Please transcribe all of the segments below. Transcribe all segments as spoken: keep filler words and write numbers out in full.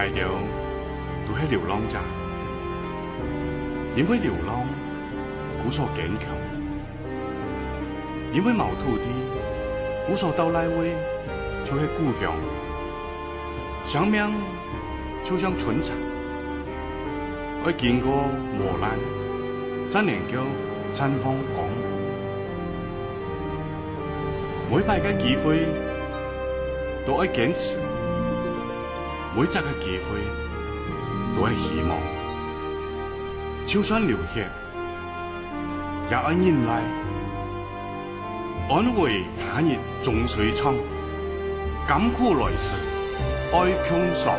𠊎兜都係流浪者，因為流浪，故所堅強；因為無土地，故所到哪位就係故鄉。生命就像春蠶，愛經過磨難，正能夠綻放光芒。每擺个機會都愛堅持，每隻个機會都愛希望。就算流血，也愛忍耐。安慰他日終須唱，甘苦來時愛共嘗。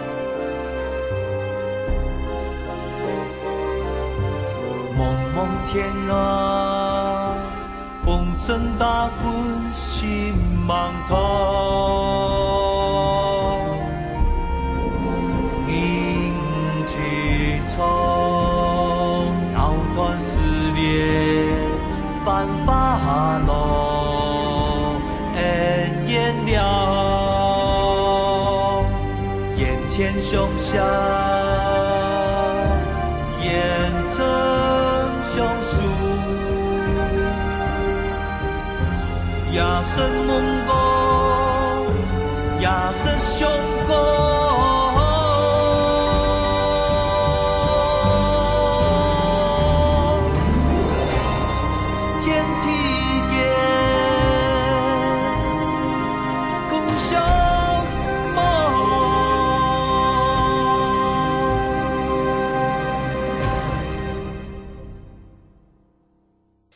濛濛天涯，風塵打滾心茫茫。銀琴唱，藕斷絲連繁華落，恩怨了。眼前雄翔，眼中雄狮。 夜深夢光，夜深雄光。天地间，共相望。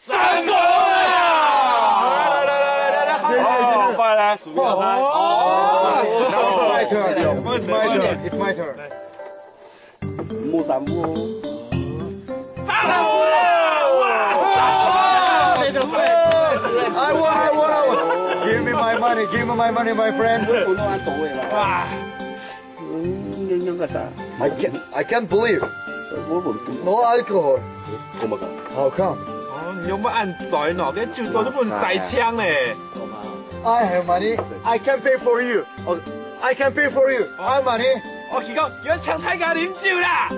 成功啦！來來來來來來，好，快來，鼠標拍。哦，it's my turn, it's my turn, it's my turn. 莫耽誤哦。三分啦！哇！I won, I won, I won. Give me my money, give me my money, my friend. 我弄俺懂了啦。哇！ 嗯，你那个啥？ I can't, I can't believe. 我们不 No alcohol. 我们讲。 How come? 哦，你有没有按嘴喏？跟酒桌都不能塞枪嘞。 I have money. I can pay for you. Oh, I can pay for you. I have money. 哦，佢讲，有抢大家啉酒啦。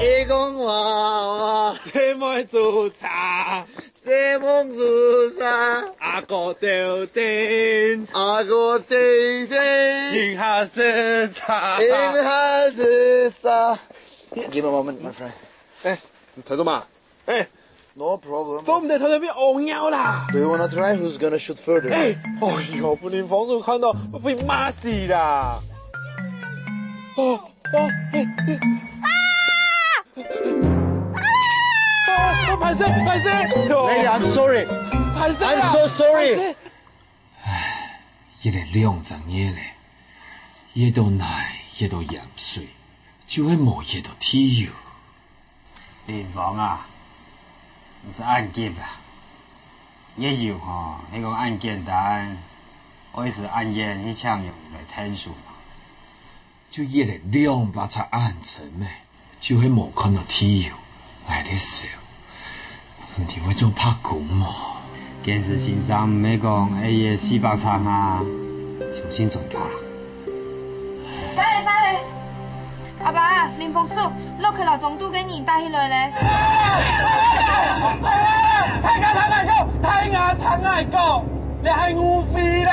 伊讲我，我， 細妹煮茶，細妹煮茶，阿哥鬥陣，阿哥鬥陣，飲下食茶，飲下食茶。Give me a moment, my friend. 哎，你在做嘛？哎， No problem. 做毋得偷偷變屙尿啦。 Do you wanna try? Who's gonna shoot further? 哎，哦喲，分林峰叔看到，會被罵死啦。哦，哦，哎，哎。啊！啊！歹勢，歹勢。 Lady, I'm sorry. 歹勢啊。 I'm so sorry. 歹勢。 唉，一連兩隻月咧，越到泥，越到鹽水，就係無越到地油。林峰啊，你係恁急啊？越油吼，係講恁簡單，愛使恁遠去請人來𢯭手嘛，就越連兩百尺恁深咩。 就係無看到地油，𠊎在燒。毋知會做白工無？建設先生毋係講愛越四百尺啊，相信專家。快咧，快咧！阿爸，林峰叔，落去摎中肚个人帶起來咧。大家聽𠊎講，大家聽𠊎講，這係誤會啦！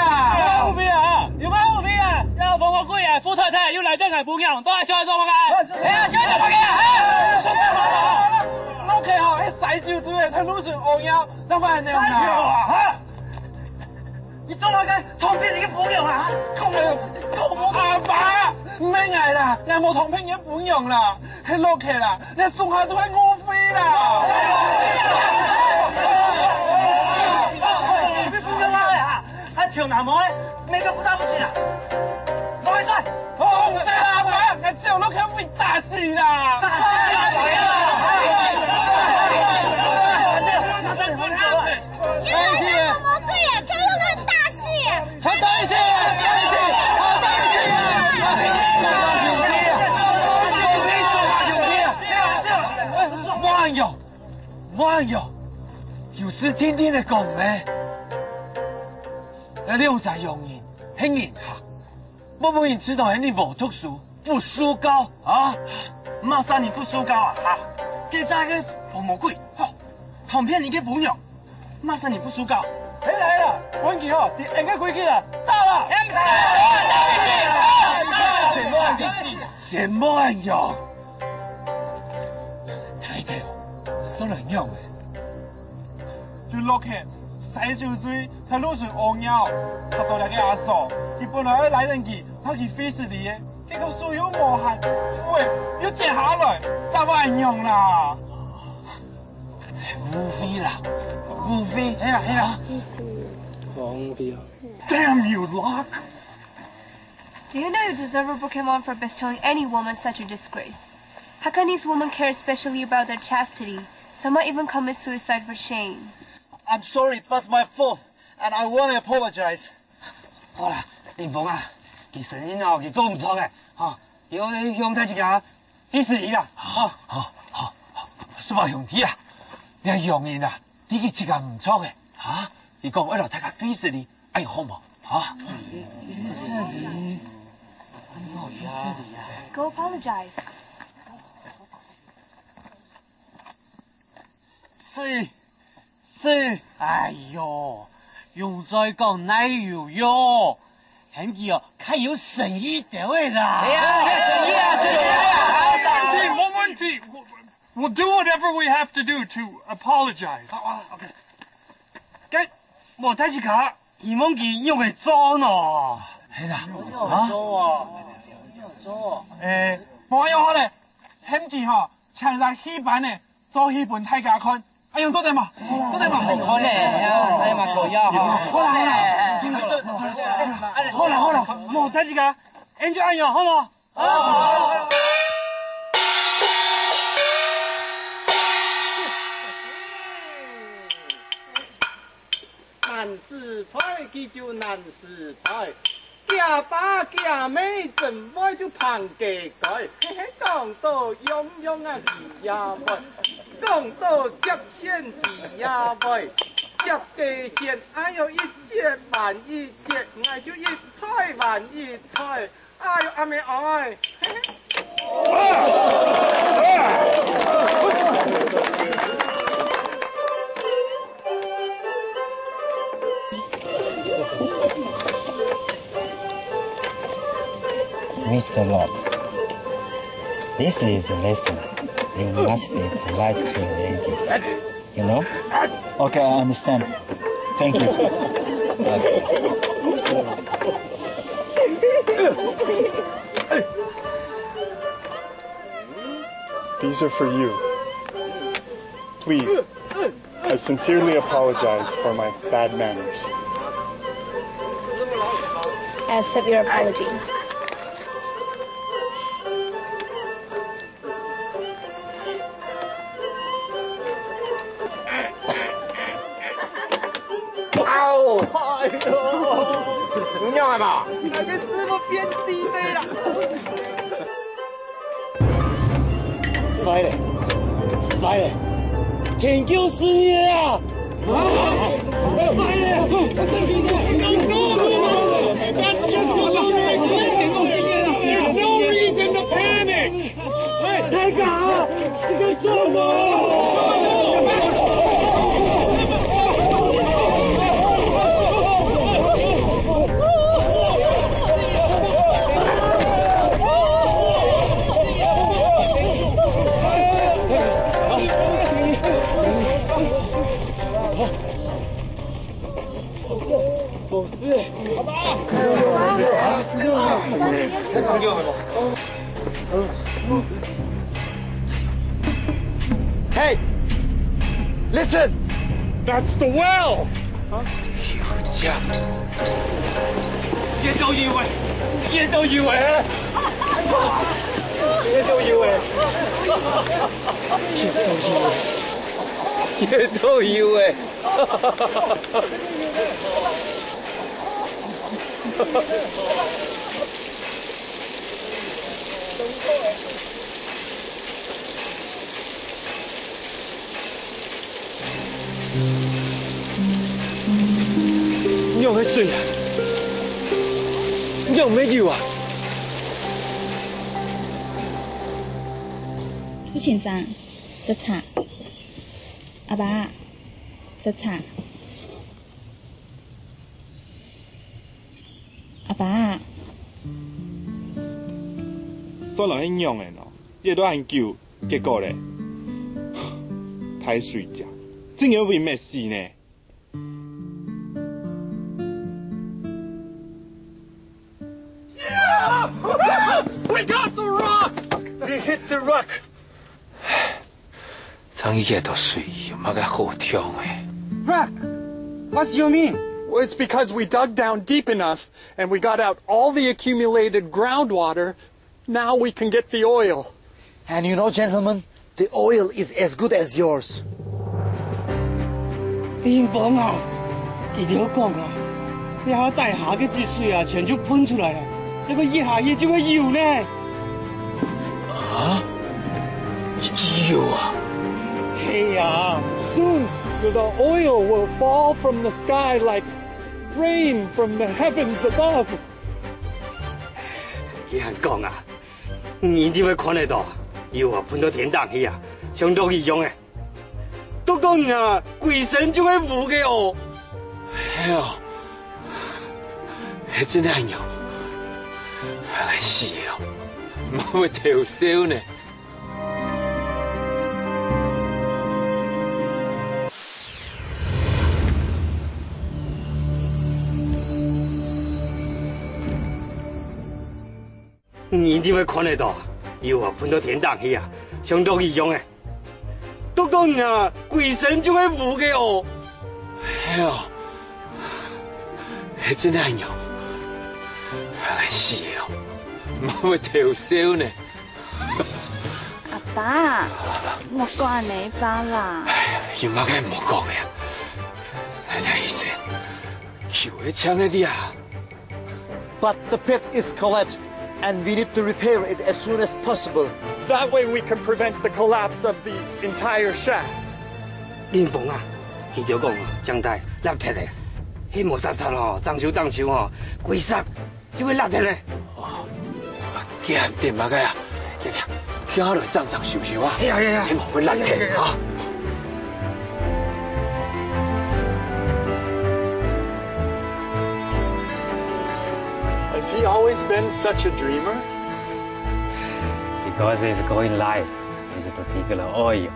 誤會啊！有麼誤會啊？這風火鬼啊，富太太又來等𠊎餔娘，到底想愛做麼个？ 哎呀，小姐，快點啊！哎，小姐，快點啊！老客吼，係使酒醉个，在路上屙尿，那還能啊？啊，哈！你做麼个偷騙你个餔娘啊？講个，講个！阿爸，毋係𠊎啦，𠊎無偷騙你个餔娘啦，係老客啦，你總下都係誤會啦！你餔娘啊！ 還頭那毛欸，每個不打不起啊！老一轉！哦，對啊，爸，𠊎只有落去會打死啦！打死啦！打死啦！打死啦！打死啦！莫恁樣，莫恁樣，有事定定來講咩？ 𠊎兩儕洋人係人客，分人知道係你無讀書，不受教啊？麼儕你不受教啊？哈？該隻个紅毛鬼，吼，討騙你个餔娘，麼儕你不受教？哎呀哎呀，分佢吼，知𠊎个規矩啦，打啦！先莫恁樣，先莫恁樣。大頭，算恁樣个。 就落去，駛酒醉，在路脣屙尿，嚇到這个阿嫂，佢本來愛拉等佢，拿去會失禮个，結果手又無閒，褲仔又跌下來，正會恁樣啦。誤會啦，誤會。係啦，係啦。誤會啊。Damn you, Locke! Do you know you deserve a broken arm for bestowing any woman such a disgrace? How can these women care especially about their chastity? Some might even commit suicide for shame. I'm sorry, it was my fault, and I want to apologize. 好啦，林峰啊，佢承認哦，佢做毋著个，吼，佢愛向大自家會失禮啦，吼。好，好，好，好，叔伯兄弟啊，這樣人啊，知佢自家毋著个，啊，佢講愛摎大家會失禮，哎，好無？啊？會失禮，哎喲，會失禮啊！Go apologize. 係，係。哎喲，用嘴講哪有用？喊佢哦，較有誠意兜仔啦。哎呀，有誠意啊，有誠意啊。無問題，無問題。We'll do whatever we have to do to apologize. 好，好，OK。該，無大自家，希望佢仰會做呢？係啦，啊？做啊，做啊。誒，無恁樣好咧，喊佢吼，請隻戲班呢， 做戲分大家看，恁樣做得無？做得無？好咧，哎呀，哎呀，嘛可以啊，吼。好啦，好啦，好啦，好啦，好啦，無大自家，恁就恁樣，好無？好。 難時配，佢就難時配。厥爸厥姆怎會就拚該該？嘿嘿，講到樣樣啊，佢也會；講到接線，佢也會。接該線，哎喲，一接還一接，𠊎就一睬還一睬。 哎喲，阿姆哀！ Mister Locke, this is a lesson. You must be polite to ladies. You know? Okay, I understand. Thank you. These are for you. Please, I sincerely apologize for my bad manners. I accept your apology. 哎喲！你仰仔嘛？該个師傅變死个啦！快咧，快咧，天狗食你啊！ That's just a lunatic. There's no reason to panic. 太假了，这个做梦。 Hey, listen! That's the well! 有家。也都以为，也都以为，也都以为，也都以为。 也都有欸。仰仔个水啊？仰仔个油啊？朱先生，塞車。阿爸，塞車。阿爸。算來係仰仔哦，熱到恁久，結果咧，大水車，真个會滅死呢。 We got the rock! We hit the rock! 正一个都水，有麼个好暢个？ Rock! What do you mean? Well, it's because we dug down deep enough and we got out all the accumulated groundwater. Now we can get the oil. And you know, gentlemen, the oil is as good as yours. 林峰啊，佢兜講啊，這下大下个積水啊，全就噴出來啊，這个一下雨就會有呢。啊？有啊？係啊， Soon, the oil will fall from the sky like rain from the heavens above. 佢還講啊，你一定會看得到，雨啊，噴到天頂去啊，像落雨樣个。都講啊，歸身就會烏个哦。係哦，係真个恁樣。唉死哦，乜會偷笑呢。 你一定會看得到，雨啊，噴到天頂去啊，像落雨樣个。都講啊，歸身就會烏个哦。係哦，係真个恁樣。唉死哦，乜會偷笑呢。阿爸，莫講恁樣話啦。有麼个莫講个？太太醫生，求你請个你啊。 But the pit is collapsed, and we need to repair it as soon as possible. That way we can prevent the collapse of the entire shaft. 林峰啊，佢兜講啊，將大落忒个，係無煞煞哦，裝修裝修哦，歸煞就會落忒个。驚點麼个啊？驚驚，跳下來裝裝修修啊！哎呀呀呀！係無會落忒啊！ Has he always been such a dreamer? Because his going life is to dig the oil.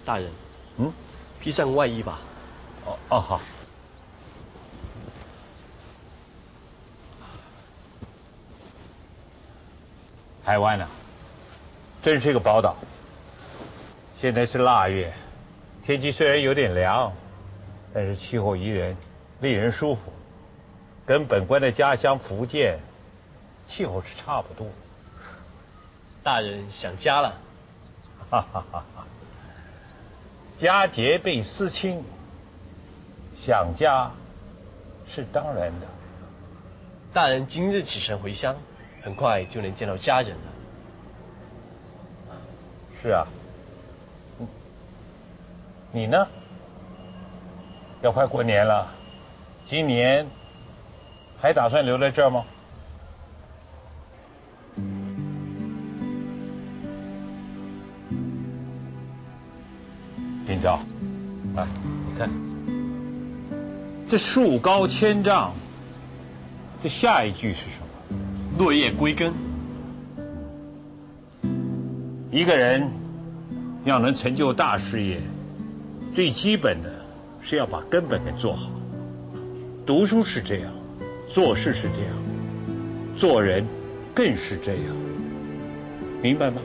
大人，嗯，披上外衣吧。哦哦好。 台湾啊，真是个宝岛。现在是腊月，天气虽然有点凉，但是气候宜人，令人舒服，跟本官的家乡福建气候是差不多。大人想家了。哈哈哈哈，佳节倍思亲，想家是当然的。大人今日启程回乡， 很快就能见到家人了。是啊，你呢？要快过年了，今年还打算留在这儿吗？ 林昭，来，你看，这树高千丈，这下一句是什么？落叶归根。一个人要能成就大事业，最基本的是要把根本给做好。读书是这样，做事是这样，做人更是这样，明白吗？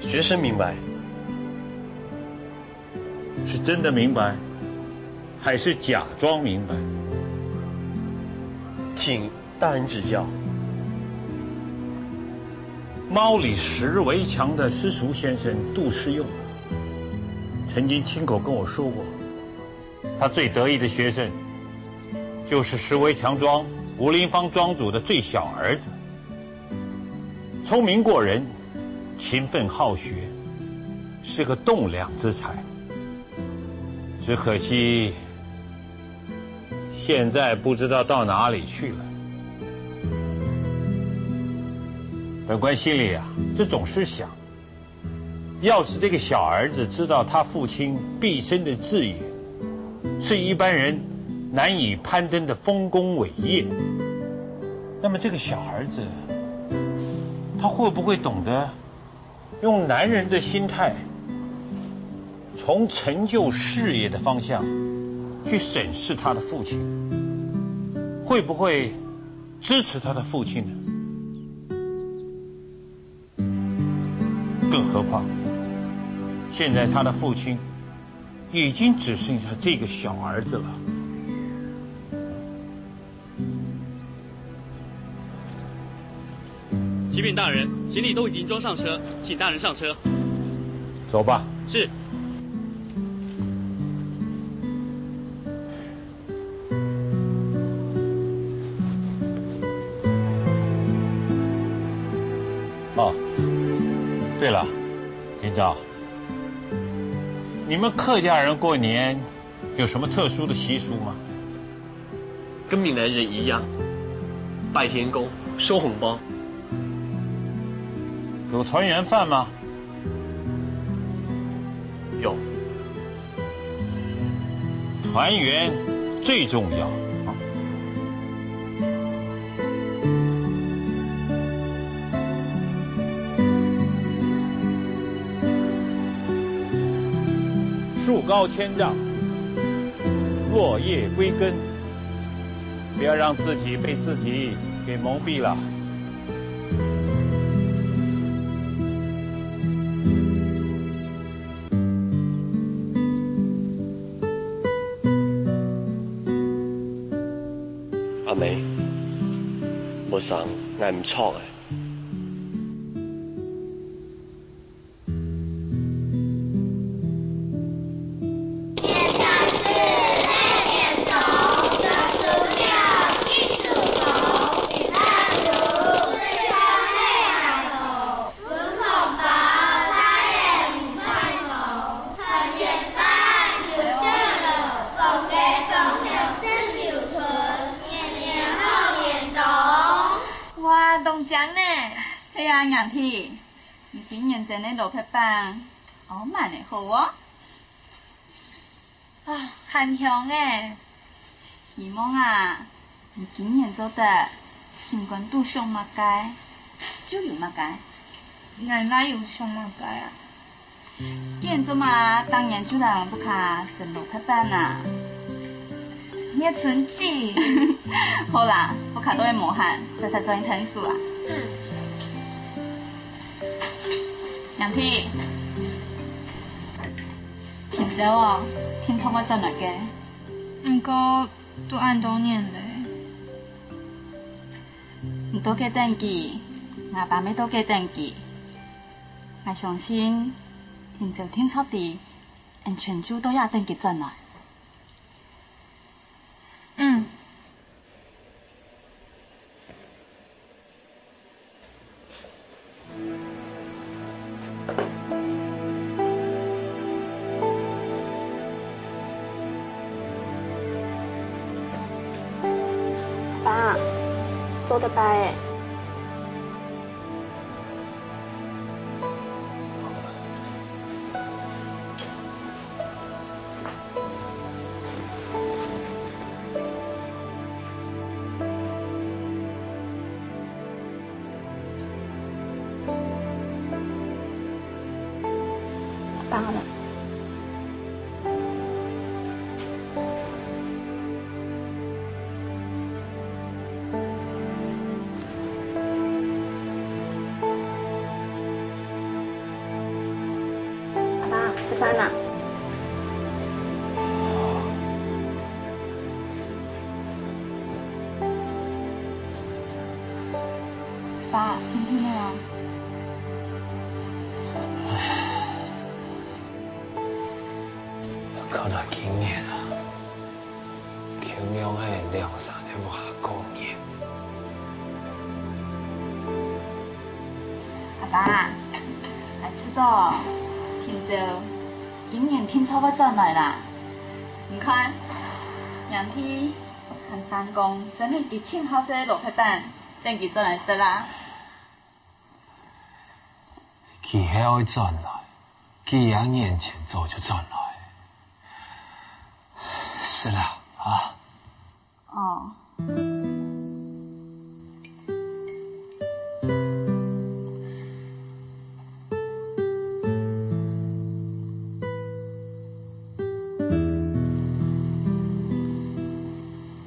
学生明白。 是真的明白，还是假装明白？请大人指教。猫里十围墙的私塾先生杜诗佑，曾经亲口跟我说过，他最得意的学生，就是石围墙庄吴林芳庄主的最小儿子。聪明过人，勤奋好学，是个栋梁之才。只可惜，现在不知道到哪里去了。本官心里啊，这种事想，要是这个小儿子知道他父亲毕生的志业，是一般人难以攀登的丰功伟业，那么这个小儿子，他会不会懂得用男人的心态，从成就事业的方向去审视他的父亲，会不会支持他的父亲呢？更何况，现在他的父亲已经只剩下这个小儿子了。启禀大人，行李都已经装上车，请大人上车。走吧。是。 哦，对了，今朝，你们客家人过年有什么特殊的习俗吗？跟闽南人一样，拜天公、收红包。有团圆饭吗？ 有。团圆最重要。树高千丈，落叶归根，不要让自己被自己给蒙蔽了。 阿姆，無成，𠊎毋著咧。哇，當靚呢！係啊，娘弟，你今年整个蘿蔔粄，好滿个好哦。 啊，還香誒！希望啊，你今年做得心肝肚想麼个，就有麼个。𠊎哪有想麼个啊？今年做麼，當年就來屋下整蘿蔔粄啊？你个春姐！好啦，屋下都係無閒，煞煞做你𢯭手啊。嗯。娘弟。 今朝哦，定著愛轉來个。毋過都恁多年咧。你在該等佢，吾爸乜在該等佢。𠊎相信，定著定著知，𫣆全就在這等佢轉來。嗯。 爸，做得拜。 爸爸。爸爸，吃饭了。 爸，天天的哦。唉，要考到今年啊。兩儕在屋下過年。阿爸，𠊎知道，聽朝今年定著會轉來啦。你看，娘弟還單講，真係佢盡好食个蘿蔔粄，等佢轉來食啦。佢係愛轉來，幾下年前早就轉來。 食啦，啊！哦。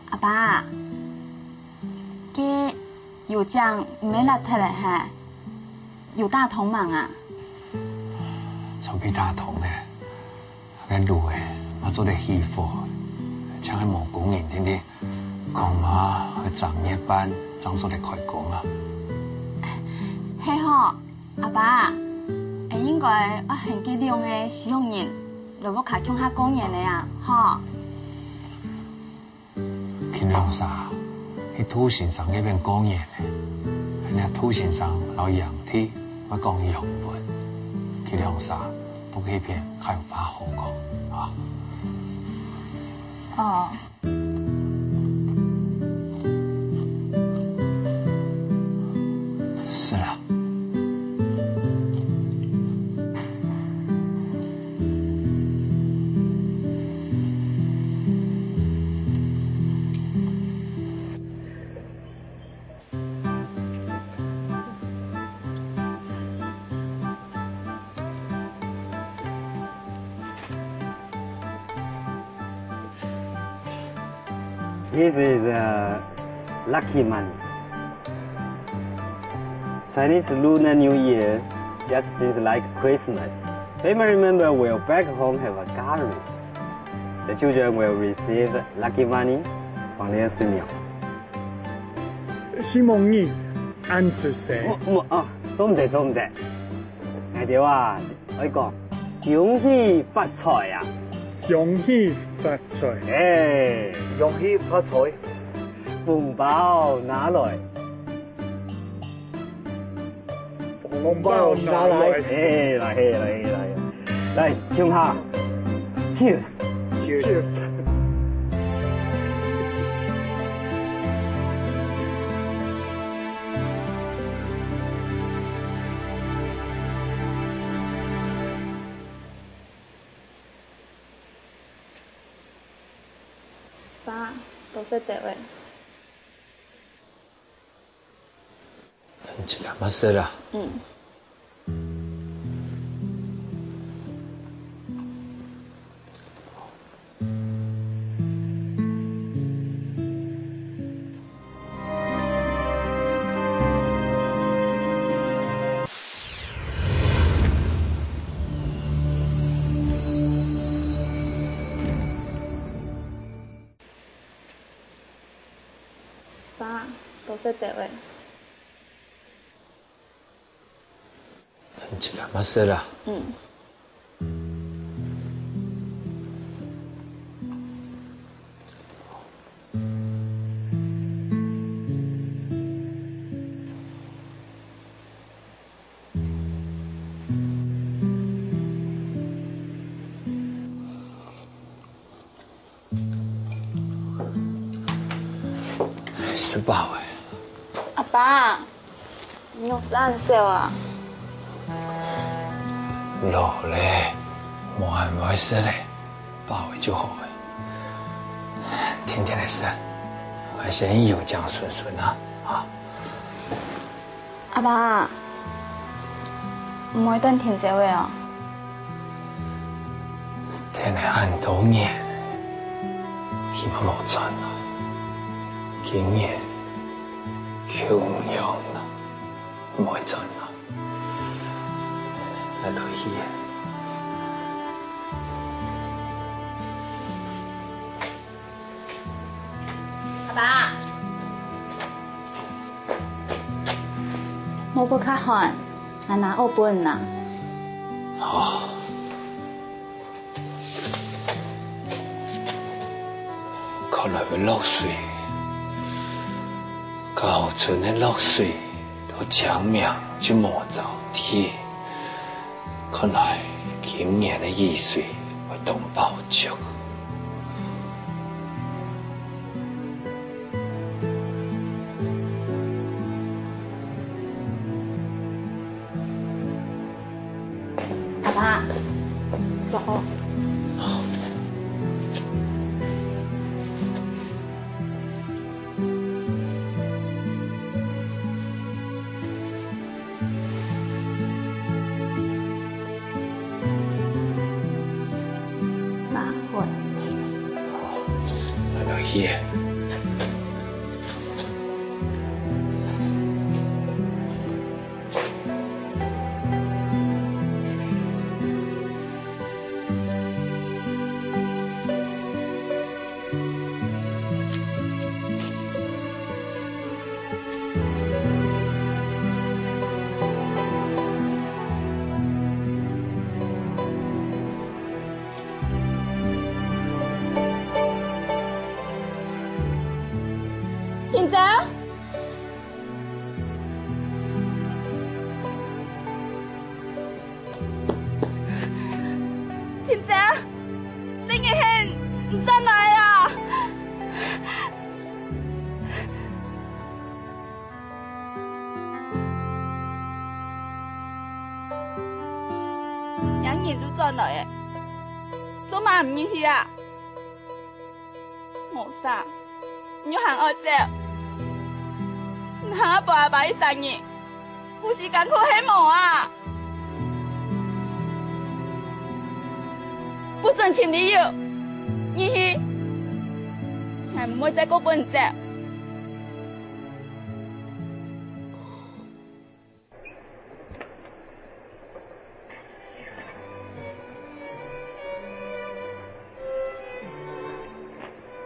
阿爸，該油醬毋係焫忒了係？有打通吂啊？準備打通了。 該滷个嘛做得起火，淨係無工人定定，恐怕愛正月半正做得開工啊。係吼，阿爸，𠊎應該愛喊該兩個死紅人來屋下共下過年个啊，吼。 佢兩儕去杜先生該片過年呢，恁樣杜先生摎楊弟會講洋文，佢兩儕都係片客話好講啊。哦。係啊。 This is a lucky money. Chinese Lunar New Year just seems like Christmas. Family member will back home have a gathering. The children will receive lucky money from their senior. 承蒙你恁仔細。毋，毋，啊，做毋得，做毋得。𠊎兜啊，愛講，恭喜發財啊！恭喜發財！哎，恭喜發財！紅包拿來！ 紅包拿來！哎，來，嘿，來，嘿，來，來，共下！Cheers！Cheers！爸，多謝各位。 你自家嘛食啦。嗯。 爸，多謝各位。你自家嘛食啦。嗯。 食飽了。阿爸，你仰食恁少啊？老了，無恁會食了，飽了就好了。定定仔食，𠊎先油醬順順啊，啊。 阿爸，毋會轉定朝仔哦。跈了恁多年，佢嘛無轉來。今年共樣啦，毋會轉來。𠊎落去啊。 阿爸，莫不較寒，𠊎拿襖分你拿。哦，看來會落水。高春个落水都清明就無招地，看來今年个雨水會當飽足。 阿爸，坐好。爸，好了。好，那个hier。 现在？现在？真个很，你转来啊！ 娘人都轉來了，做麼毋入去啊？無啥，你又還愛走？你還愛陪阿爸一儕人，呼吸艱苦係無啊？不准尋理由，入去！𠊎毋會再過分你走。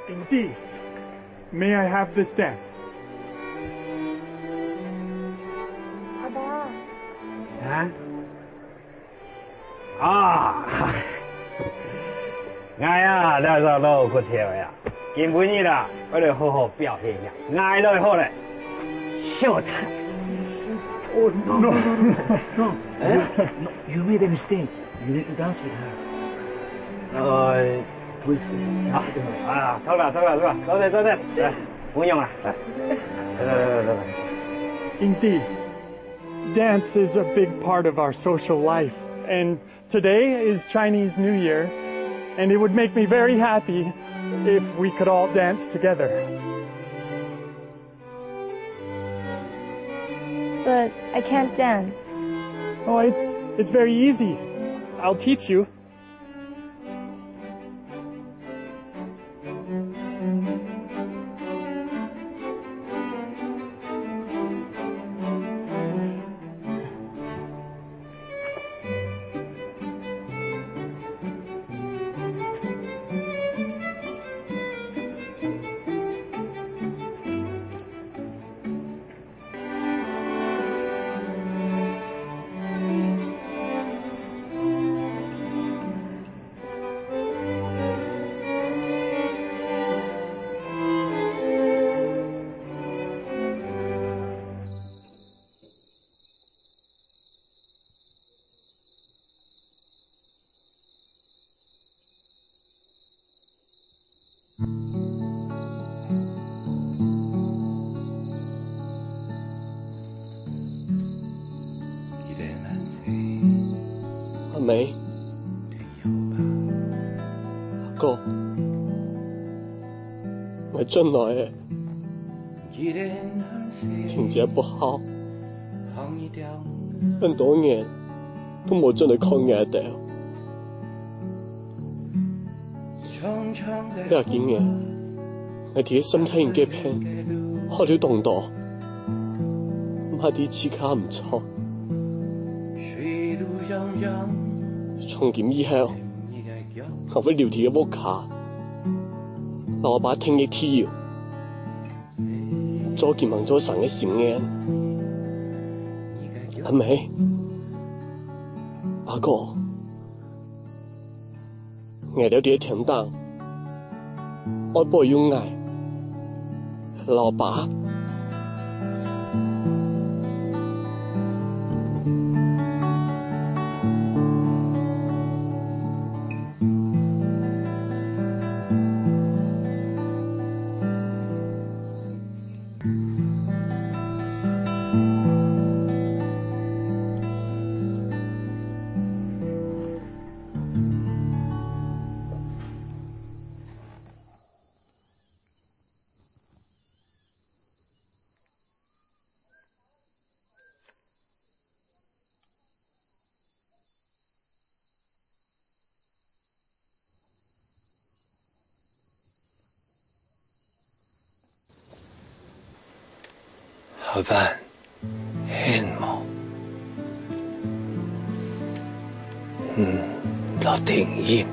Indeed. May I have this dance? 阿爸。啊？ 啊，𠊎啊，這下老骨頭呀，今晡日啊，愛來好好表現一下，𠊎來好了。Showtime! Oh, no, no, no, no, no. No, you made a mistake. You need to dance with her. 呃，Please, please, dance with her. 啊，著啦，著啦，著啦，坐等，坐等，來，毋用啦，來，來，來，來，來，來。Indeed, dance is a big part of our social life, and today is Chinese New Year, and it would make me very happy if we could all dance together. But I can't dance. Oh, it's, it's very easy. I'll teach you. 阿妹，阿哥，𠊎轉來了。 親情不孝，恁多年都無轉來看你兜。這幾年，𠊎在三大人該片學了當多，麼个自家毋著。從今以後，𠊎會留在屋下，摎阿爸跈佢去旅遊。 做佢吂做成个心願。阿妹，阿哥，𠊎兜在天頂，愛保佑𠊎摎爸。阿凡，你無？嗯，摎婷音，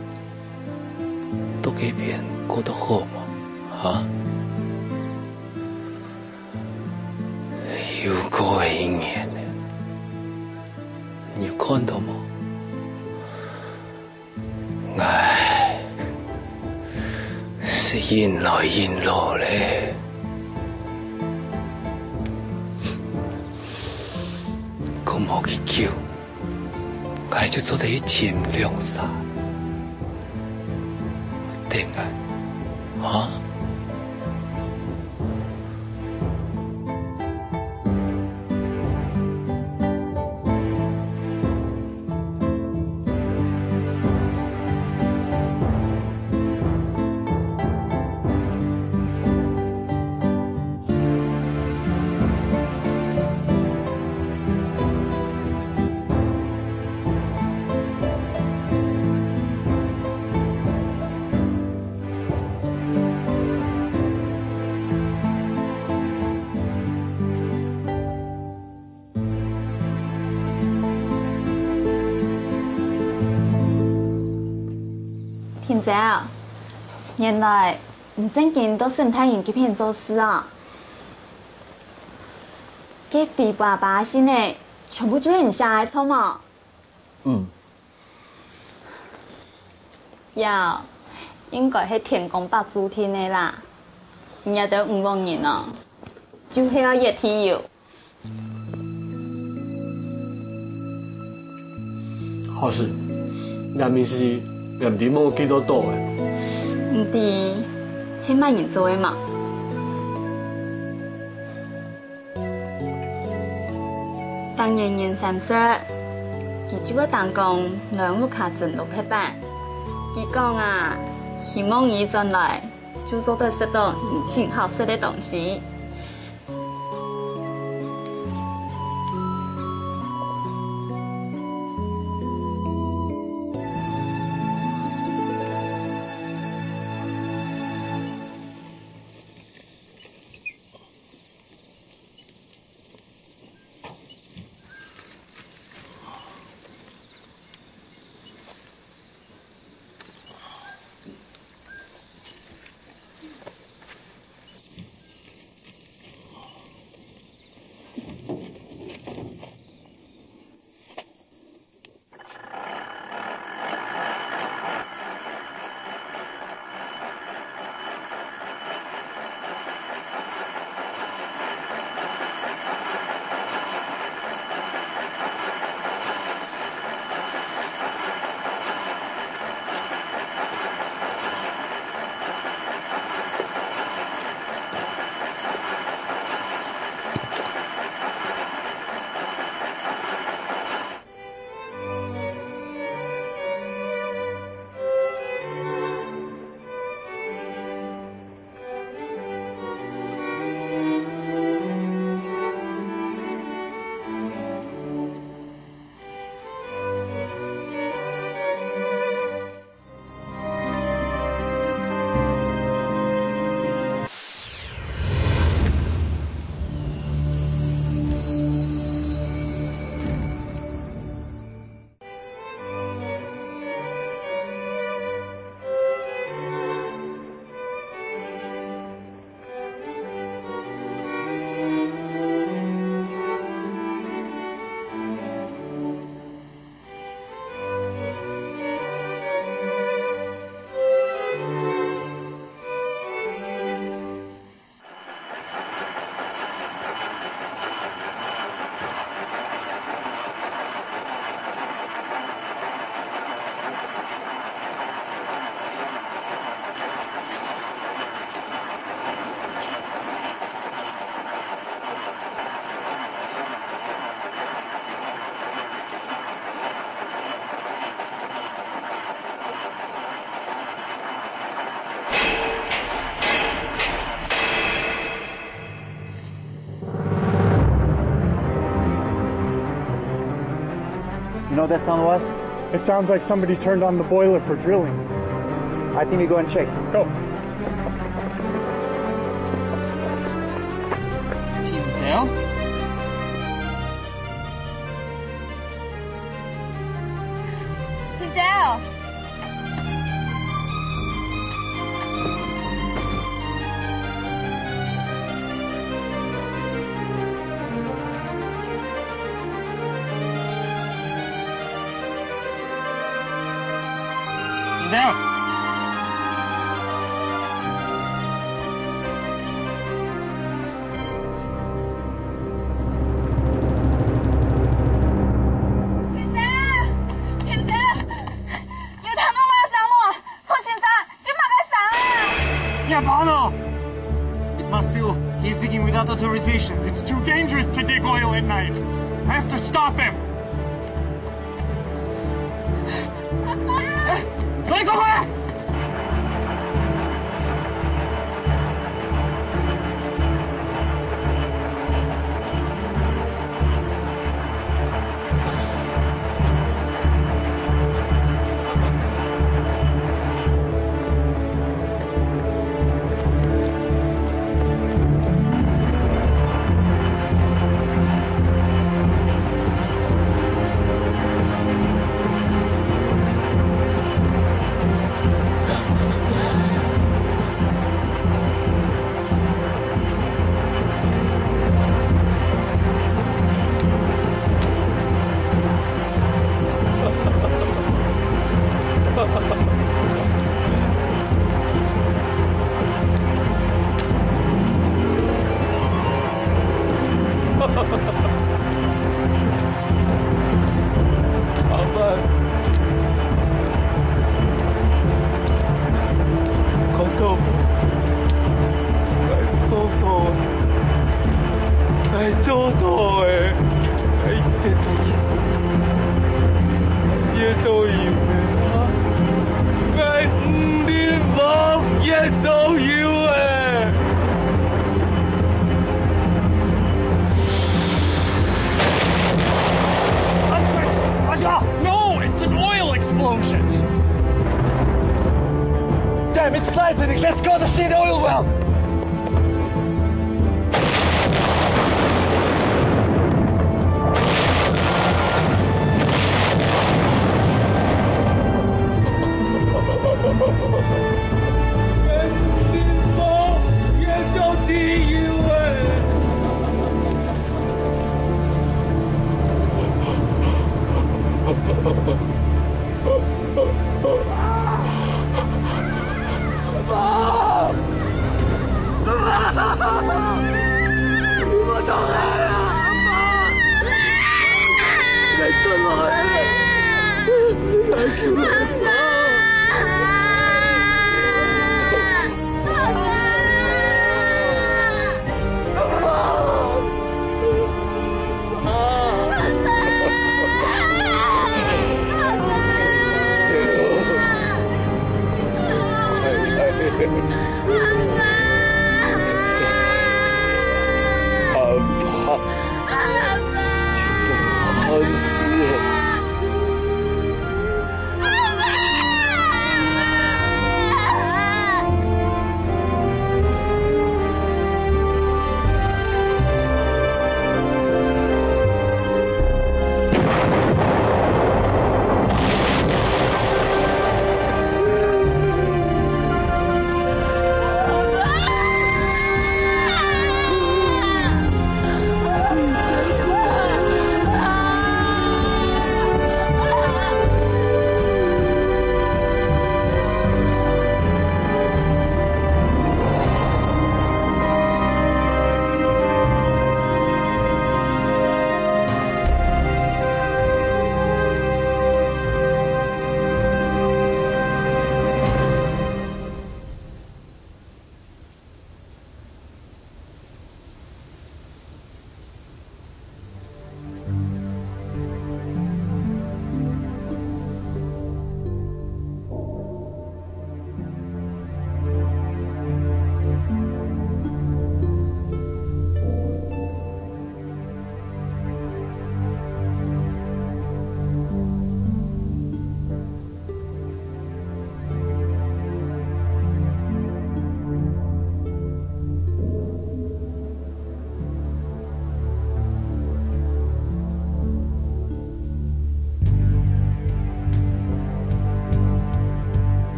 到該片過得好無？哈？又過一年了，你有看到無？ 𠊎係緊來緊老咧。過無幾久，𠊎就做得去尋良儕。等𠊎，哈？ 婷姐啊，原來你正經到沈大人該片做事啊？該飛爸爸信仔，全部就係你寫个著無？嗯。 呀，應該係天公伯註定个啦。你兜吳屋人哦，就係愛越地獄。好勢，這明勢連你都無計著到欸。毋知係麼人做个嘛？ 逐年年三十，佢就會當講來屋下蒸蘿蔔粄。佢講啊，希望佢轉來就做得食到你盡好食个東西。 You know what that sound was? It sounds like somebody turned on the boiler for drilling. I think we go and check. Go. 聽著哦， There! 平姐，平姐，你聽到麼个聲無？兔先生，佢麼个聲啊？你阿爸呢？ It must be oil. He's digging without authorization. It's too dangerous to dig oil at night. I have to stop him. 快过来！ 阿爸，看到無？𠊎做到，𠊎做到誒！𠊎一點都，一點都有誒啊！𠊎毋能放，一點都有誒！ Earthquake! Asia! No, it's an oil explosion! Damn, it's lightning! Let's go to see the oil well!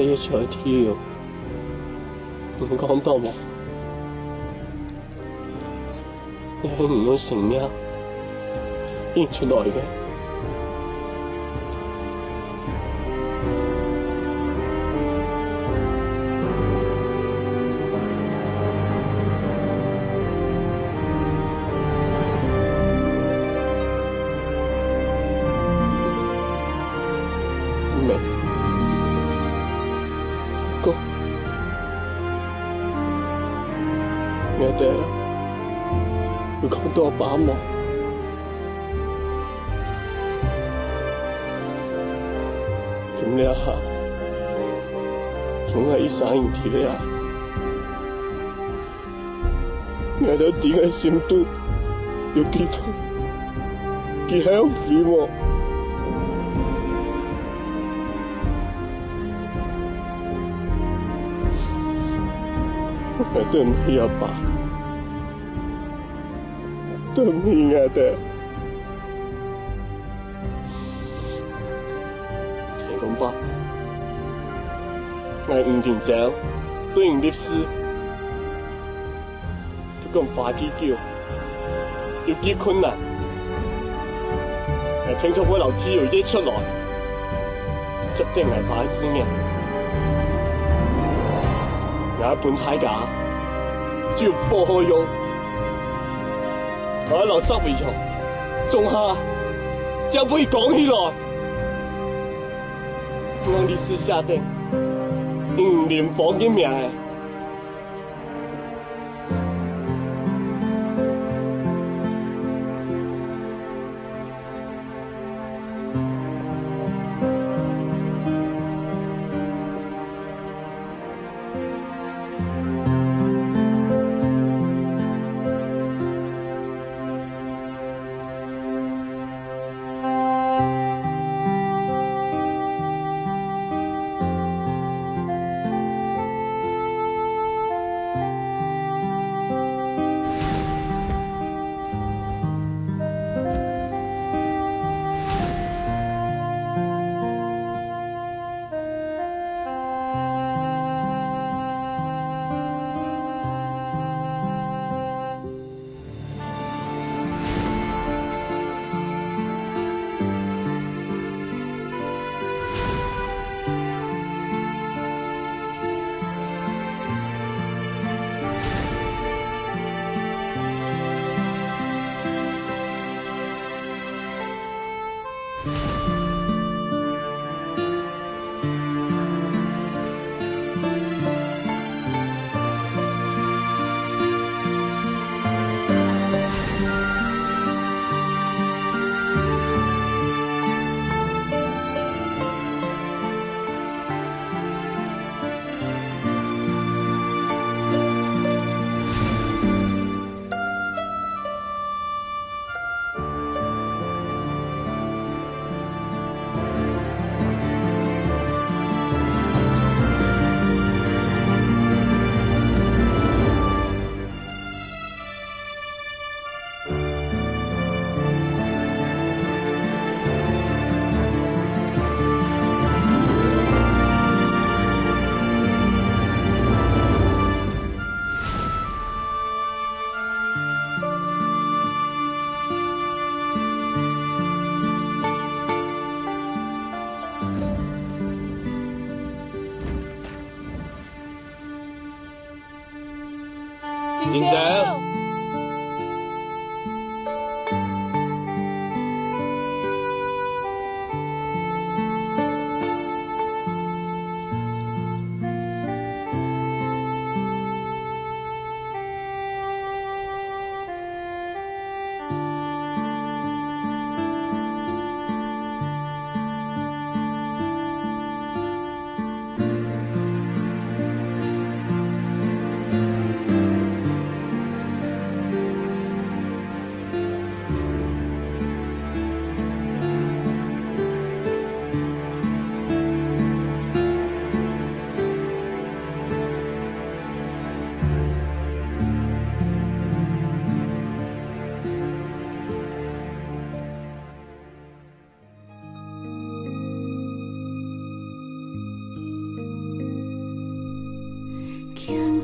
這出來个理由，你講到無？這係你用性命掞出來个。 毋係。毋過，𠊎兜有看到爸無？今這下，總愛一儕人佇這啊。 𠊎兜知𠊎心肚有幾痛，佢還有飛無？𠊎對毋起阿爸，對毋起𠊎兜。 天公伯，𠊎毋認真對你立誓，不管花幾久，有幾困難，𠊎定著會摎理由掞出來，接等𠊎爸个志願。𠊎愛分大家只有火好用。 𠊎愛摎石圍牆種下，正分佢扛起來，用歷史寫等你林芳个名仔。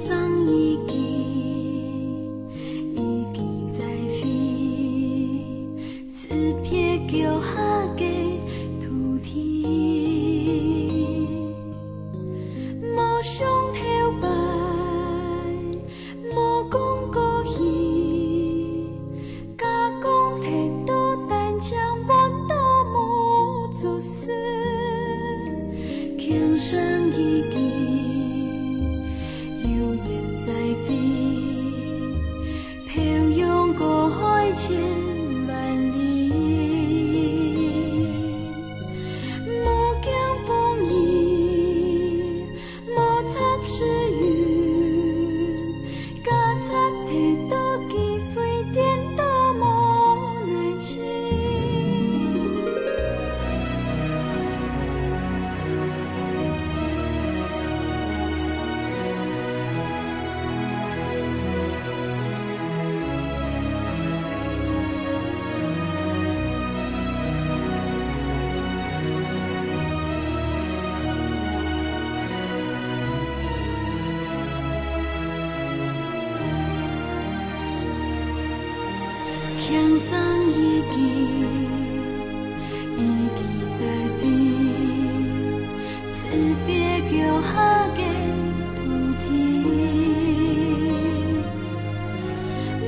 上已經，已經在飛，特別腳下个土地。無想頭擺，無講過去， 假講忒多，單淨換到無出世，輕聲已經，有緣再會，漂洋過海千萬里，無驚風雨， 無插時運，假插忒多機會，顛倒無奈情。 輕聲已經，已經在飛，特別腳下个土地。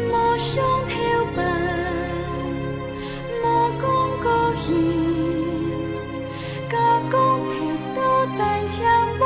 無想頭擺，無講過去，假講忒多，單淨無